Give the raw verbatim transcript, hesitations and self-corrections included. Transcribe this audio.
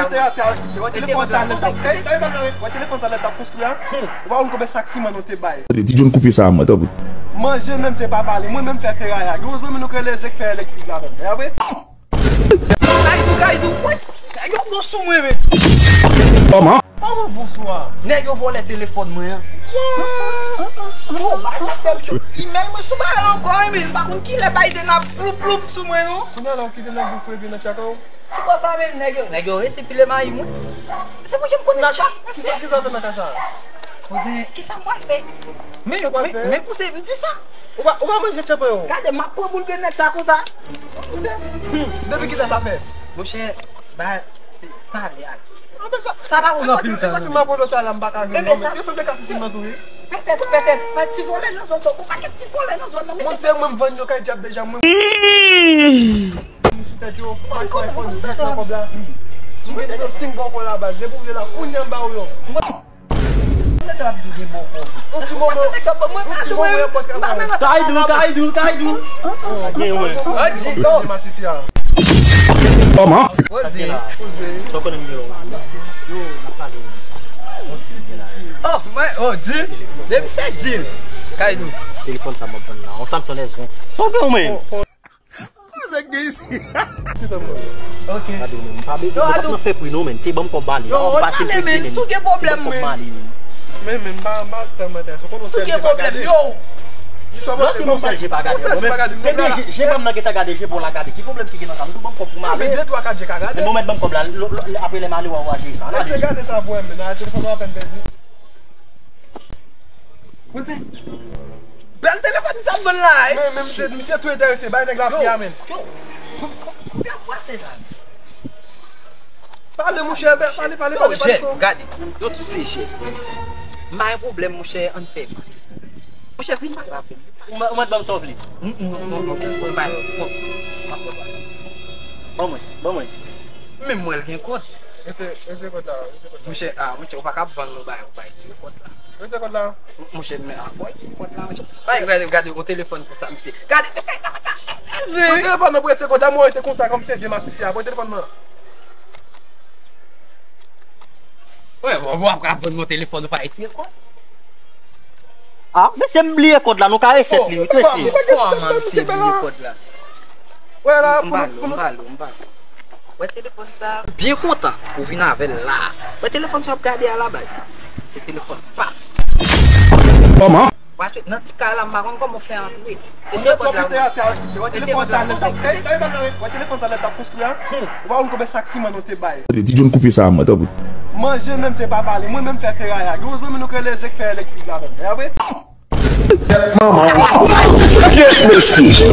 Te atè avèk misye. Wè telefòn sa nèg t ap, wè telefòn sa nèg t ap konstwi a? Ou pa konn konbyen sak siman nou te bay? Tande, ti John, koupe sa a mwen, tanpri. Manje menm se pa pale. Mwen menm fè feraya. Gen yon zanmi nou k rele Eze k fè elektrik la menm. E apre? Kaydou, Kaydou, wè. Nèg yo bon sou mwen, men. Kòman? Kòman bon sou a? Nèg yo vòlè telefòn mwen an. Yo, ba sa fè m cho. Imèl mwen sou bagay la ankò, men m pa konn kilè Biden ap ploup ploup sou mwen, non. Kounye a la, ou kite nèg yo kreve nan tchaka w? Ou pa sa, men nèg yo, nèg yo resi pile mayi mwen. Se pou jan m konnen tchak, mesye. Kisa, kisa w fè nan ka sa a? Ebyen, kisa m pral fè? Men, men, men, koute, m di sa. Ou pa, ou pa manje tchanpan yo? Gade, m ap pran boul grenn nèg sa konsa. Depi kilè sa fè? Monchè, ba, pale a. Sa pa pran anpil tan, non. Sa ki m ap pran sa la, m pa ka jwenn non, men yo sanble ka sisi m nan tou, wi. Petèt, petèt, pa ti vòlè nan zòn sa, ou pakèt ti vòlè nan zòn nan, mesye. Mwen, se mwen m vann yo kay djab deja, mwen. Tèt yo, m al pran iPhone dis nan kòb la. M gen yo sim bòkò la baz. Depi w vle la, kounye a m ba w yo. Nèg ap di gen bòkò. Yon ti moman, yon ti moman yo pòt kay la. Kaydou, Kaydou, Kaydou. Sa gen wè. Masisi a. Kòman? Poze. Poze. Sa w konnen m gen lò. Yo, n ap pale. Oh, mwen, oh, deal. Depi se deal. Kaydou. Telefòn sa m ap vann la. On Samsung S ven. Sa w gen w, men? Nèg gen isi. Ok. Gade w menm, m pa bezwen, m p ap nan fè pri non, men. Se ban m kòb m ale. Yo, m pase l prese, men. Tou gen pwoblèm, men. Men, men, m pa, m pa tèlman enterese. Ou konn yon sèl je pa gade. Yo. Lòt gen yon sèl je pa gade. Yon sèl je pa gade. Ebyen, je, je pa m nan gentan gade, je pa w la gade. Ki pwoblèm ki gen nan sa? M tou ban m kòb pou m ale. Men de twa kat je ka gade. Men bon, mèt ban m kòb la. Apre lè m ale, w a, w a jere sa. Èske gade sa pou wè, men. Nan telefòn w apèn pèdi. Kouzen, bèl telefòn misye ap vann la, wi. Men, men misye, misye tou enterese, bay nèg la pri a, men. Yo, yo, kon-, kon-, konbyen fwa se sa? Pale, monchè, pale, pale, pale, pale. Yo, jèn, gade, yo tou se jèn. M pa gen pwoblèm, monchè, ann fè. Monchè, vin pale avè m. Ou mèt, ou mèt ban m sa w vle. Non, non, non, non, non, non, non, non. Ban mwen, ban mwen. Men mwen l gen kòd. Rete, rete kòd la, rete kòd la. Monchè, ah, monchè, ou pa ka ap vann nou bay, ou bay ti kòd la. Rete kòd la. Monchè, men, ah, bay ti kòd la, monchè. Bay, gade, gade, yon telefòn konsa, misye. Gade, mesye, gade sa. Pran telefòn nan pou rete kòd la, mwen rete konsa, kòm se de masisi a. Pran telefòn nan. Wè, bon, bon, ap vann mwen telefòn, ou pa retire kòd. Ah, mesye, m bliye kòd la, nou ka resèt li, wi, mesye. Kòman, kòman misye bliye kòd la? Wè la, m ba l, m ba l, m ba l. Wè telefòn sa. Byen kontan ou vin avè l la. Wè telefòn sa w ap gade a la baz. Se telefòn pa m. Kòman? Paske nan ti kay la, m pa konn kòman w fè antre. Mete kòd la. Wè telefòn sa nèg t ap, wè telefòn sa nèg t ap konstwi a? Ou pa konn konbyen sak siman nou te bay? Tande, ti John, koupe sa a mwen, tanpri. Manje menm se pa pale. Mwen menm fè feraya. Gen yon zanmi nou k rele Eze k fè elektrik la menm. E apre? Tèt manman w. Yes, mesye.